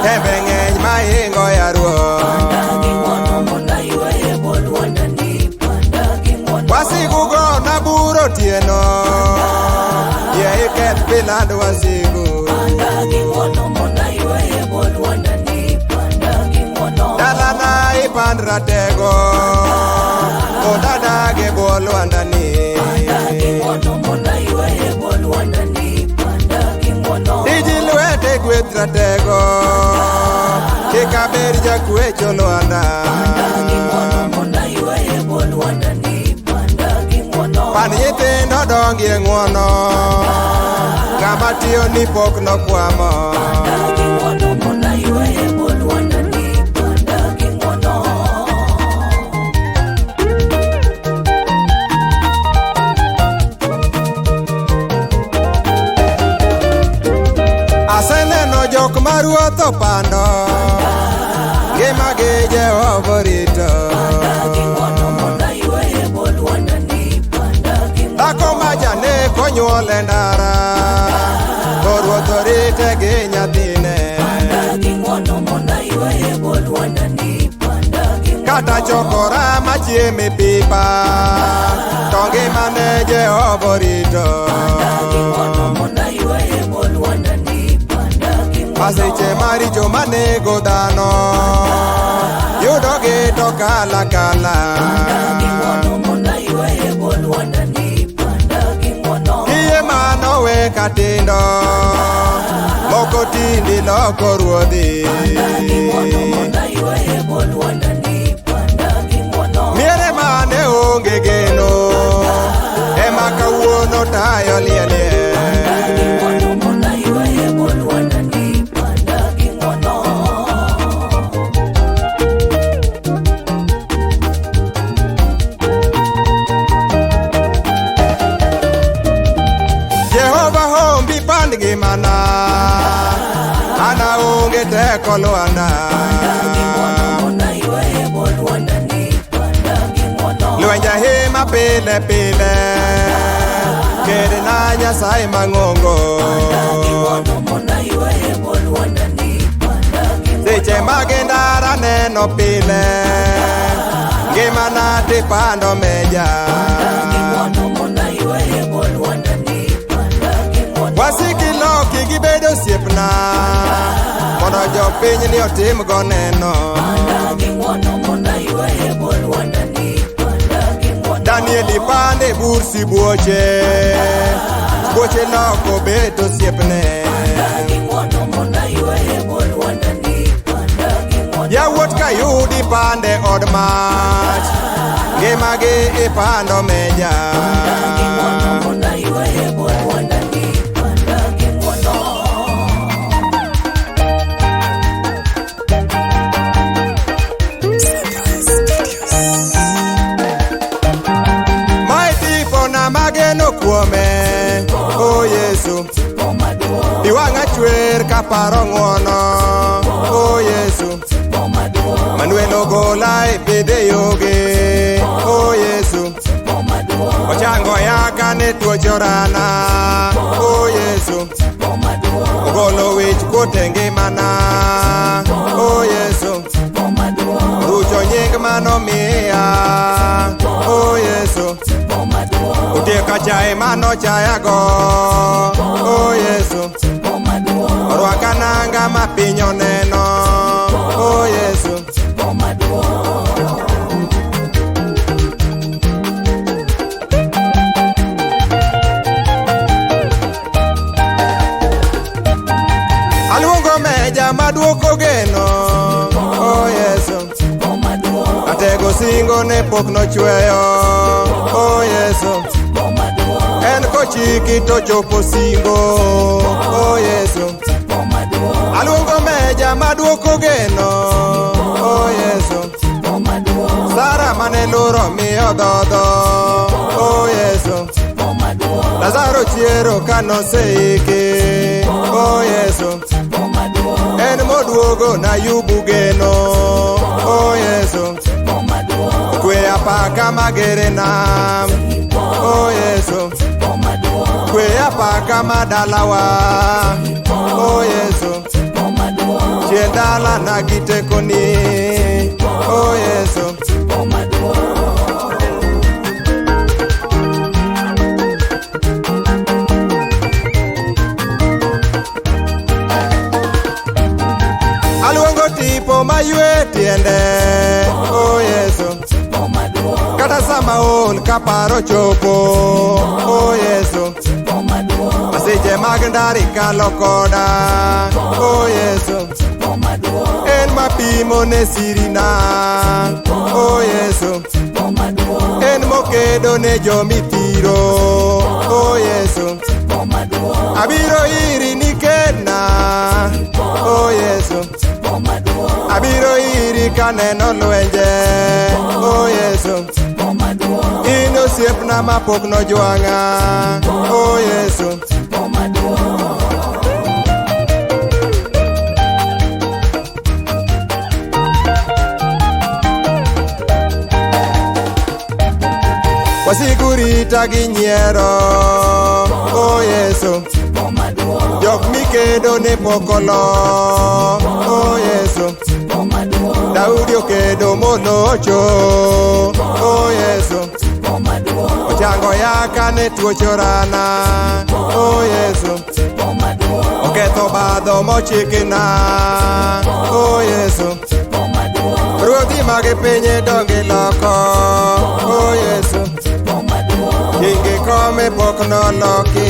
Tembe ng'eny mahingo ya Panda gi ng'wono ruoth. mondo aywaye bwo lwandani. Panda gi ng'wono. Wasigu gona buro otieno, yie iketh piland wasigu. Panda gi ng'wono mondo aywaye bwo lwandani. Panda gi ng'wono. Dalana ipand ratego, mondo adag e bwo lwandani. Panda gi ng'wono mondo aywaye bwo lwandani. Panda gi ng'wono. Tiji lwete gweth ratego, kik abed jakwecho lwanda. Panda gi ng'wono mondo aywaye bwo lwandani. Panda gi ng'wono. Pan nyithindo dongi e ng'wono, ng'ama tiyo ni pok nokwamo. Panda gi ng'wono mondo aywaye bwo lwandani. Panda gi ng'wono. Aseneno jok ma ruoth opando, ngimagi Jehova orito. Panda gi ng'wono mondo aywaye bwo lwandani. Panda gi ng'wono. Dhako ma janeko nyuol e ndara, to ruoth orite gi nyathine. Panda gi ng'wono mondo aywaye bwo lwandani. Panda gi ng'wono. Kata chokora machiemo e pipa, to ngimane Jehova orito. Panda gi ng'wono mondo aywaye bwo lwandani. Panda gi ng'wono. Masiche maricho manego dhano, yudogi to kala kala. Panda gi ng'wono mondo aywaye bwo lwandani. Panda gi ng'wono. Kiye mano we katindo, moko tindi loko ruodhi. Panda gi ng'wono mondo aywaye bwo lwandani. Panda gi ng'wono. Miere mane onge geno, ema kawuono tayo lielie. Panda gi ng'wono mondo aywaye bwo lwandani. Panda gi ng'wono. Jehova hombi pand ngimana, an aonge teko lwanda. Panda gi ng'wono mondo aywaye bwo lwandani. Panda gi ng'wono. Lwenja hima pile pile, kedna Nyasaye mang'ongo. Panda gi ng'wono mondo aywaye bwo lwandani. Panda gi ng'wono. Seche mag ndara neno pile, ngimana tipando meja. Panda gi ng'wono mondo aywaye bwo lwandani. Panda gi ng'wono. Wasiki loki gibedo osiepna, mondo jopiny ni otimgo neno. Panda gi ng'wono mondo aywaye bwo lwandani. Panda gi ng'wono. Daniel ipande bur sibuoche, buoche loko bet osiepne. Panda gi ng'wono mondo aywaye bwo lwandani. Panda gi ng'wono. Yawuot kayudi pande od mach, ngimagi ipando meja. Panda gi ng'wono mondo aywaye bwo lwandani. Panda gi ng'wono. Mae tipona mageno kuome, o Yesu. Tipo maduong', Pi wang'a chwer kaparo ng'wono, o Yesu. tipo maduong', Manuel ogola e pidhe yoge, o Yesu. tipo maduong', Ochango yaka ne tuoche orana, o Yesu. tipo maduong', Ogolo wich kuot e ngimana, o Yesu. tipo maduong', Rucho nying manomiya, o Yesu. tipo maduong', Otieko chaye manochayago, o Yesu. tipo maduong', Orwaka nanga ma piny oneno, o Yesu. tipo maduong'. Aluongo meja maduoko geno, o Yesu. Tipo maduong', Atego singo ne pok nochweyo, o Yesu. tipo maduong', En kochiki to chopo singo, o Yesu. tipo maduong', Aluongo meja maduoko geno, o Yesu. tipo maduong', Sara mane luro miyo dhodho, o Yesu. tipo maduong', Lazaro chiero kanoseiki, o Yesu. tipo maduong', En moduogo Nayubu geno, o Yesu. tipo maduong', Kwe apaka magere nam, o Yesu. tipo maduong', Kwe apaka madalawa, o Yesu. tipo maduong', Chiende dalana gi tekoni. O Yesu. Tipo maduong'. Aluongo tipo maywe tiende. O Yesu. Tipo maduong'. Kata sama ol kaparo chopo. O Yesu. Tipo maduong'. Masiche mag ndari kalo koda. O Yesu. Tipo maduong'. En mapimo ne sirina. O Yesu. Tipo maduong'. En mokedo ne jomithiro. O Yesu. Tipo maduong'. Abiro iri nikedna. O Yesu. Tipo maduong'. Abiro iri kaneno lwenje. O Yesu. Tipo maduong'. In osiepna mapok nojwang'a. O Yesu. Tipo maduong'. Wasigu rita gi nyiero. O Yesu. Tipo maduong'. Jok mikedo ne pok olo. O Yesu. Tipo maduong'. Daudi okedo molocho. O Yesu. Tipo maduong'. Ochango yaka ne tuoche orana. O Yesu. Tipo maduong'. Oketho badho mochikina. O Yesu. Tipo maduong'. Ruodhi mag piny donge loko. O Yesu. Tipo maduong'. Kingi kome pok noloki.